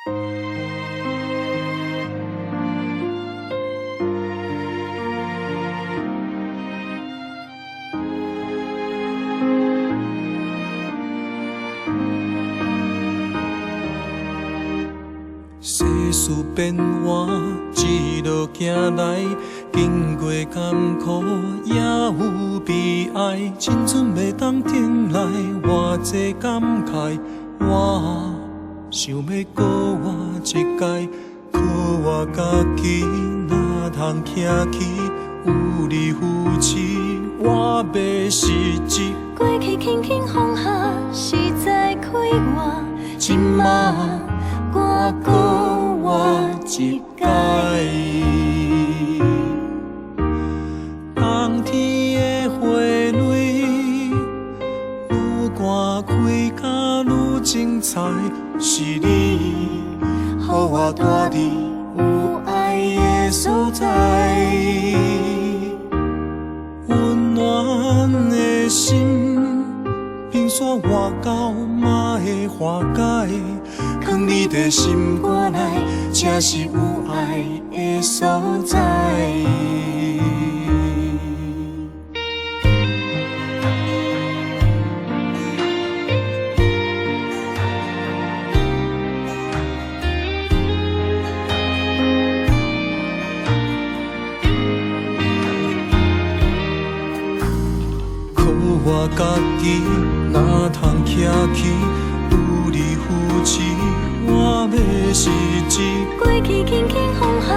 世事變換，一路行來，經過艱苦，也有悲哀。青春袂當停來，偌濟感慨，我想欲閣活一擺，靠我家己，若通徛起，有你扶持，我欲失志。過去輕輕放下，實在快活。這馬我閣活一擺。冬天的花蕊，愈寒開甲愈精彩，是你予我蹛佇有愛的所在，溫暖的心，冰雪外厚嘛會化解。囥你佇心肝內，才是有愛的所在。靠我家己，若通徛起，有你扶持，我欲失志。過去輕輕放下，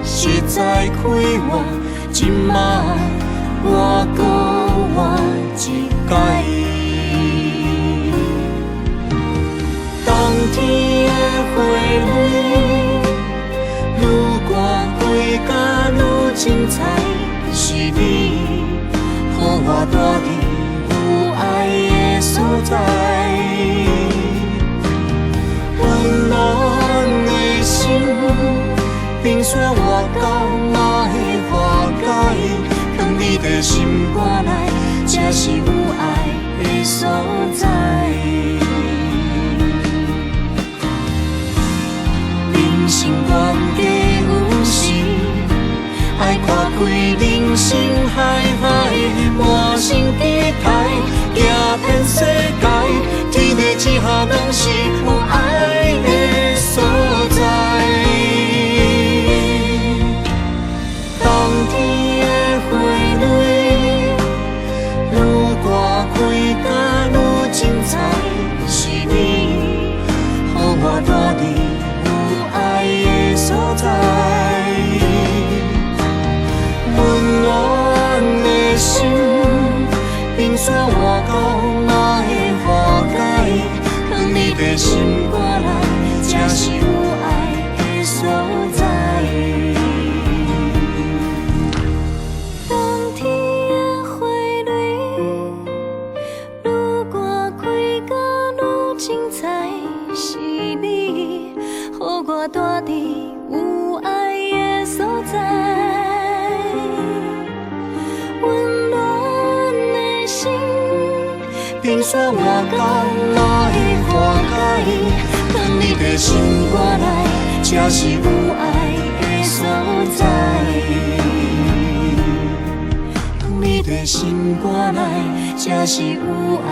實在快活。這馬我閣活一擺。冬天的花蕊，愈寒開甲愈精彩，是你予我蹛佇有愛的所在。溫暖的心，冰雪外厚嘛會化解。囥你佇心肝內，才是有愛的所在。人生懸低有時，愛看開人生海海，滿身期待，行遍世界，天地之下攏是有愛的所在。冬天的花蕊，愈寒開甲愈精彩，是你予我蹛佇有愛的所在。溫暖的心，冰雪外厚嘛會化解。囥你佇心肝內，才是有愛的所在。冬天的花蕊，愈寒開甲愈精彩，是你予我蹛佇有愛的所在。溫暖的心，冰雪外厚嘛會化解。囥你佇心肝內，才是有愛的所在。囥你佇心肝內，才是有愛。